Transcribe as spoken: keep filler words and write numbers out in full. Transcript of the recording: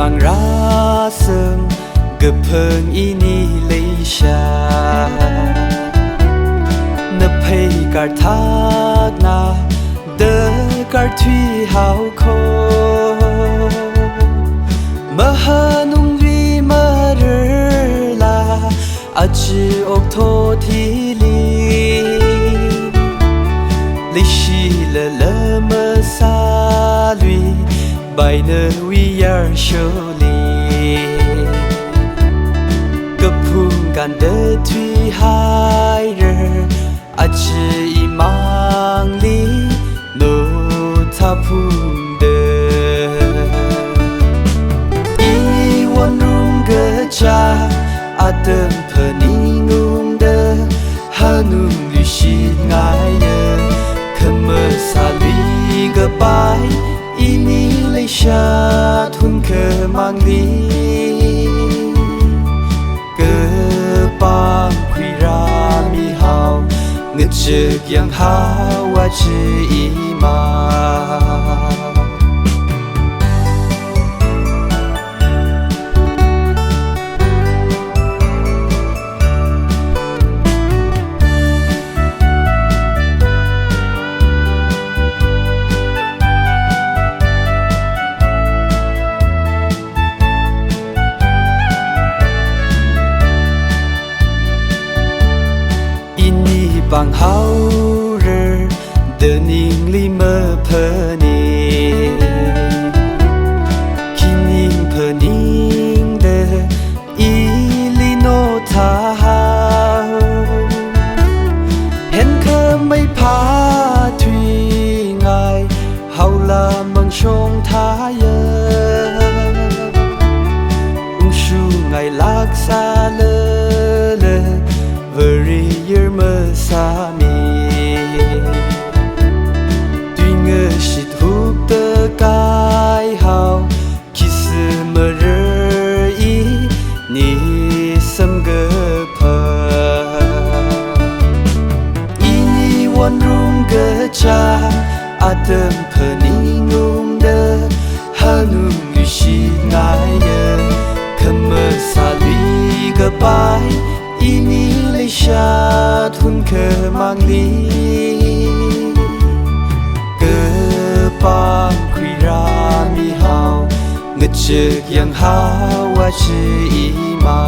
Ngarāsang kaphang ini leisha, naphei karthakna da karthui haokho. Mahanungli mararla aja okathui thili, leishilala masālui bainawui yarsholi. Kaphung kanda thuihaira aja imangli no thaphungda. Iwon rum kaja atam phaningungda, hanungluishit ngaiya, khamasālui kapai ini leisha thunkhamangli. Kapangkhui rāmihao, ngachak yanghaowa chi ima. Ini pānghaora da ningli maphaning, khi ning phaningda ili no thahao. Henkhamei phāthuingai haola mangshong thāya, ungshungngailāk sālala, Varewui yur masāmi. Tuingashit hupta kaihao, khisāmara ini samkaphā. Ini wonrum kaja atam phaningungda, hanungluishit ngaiya, khamasālui kapai ini leisha thunkhamangli. Kapangkhui rāmihao, ngachak yanghaowa chi ima.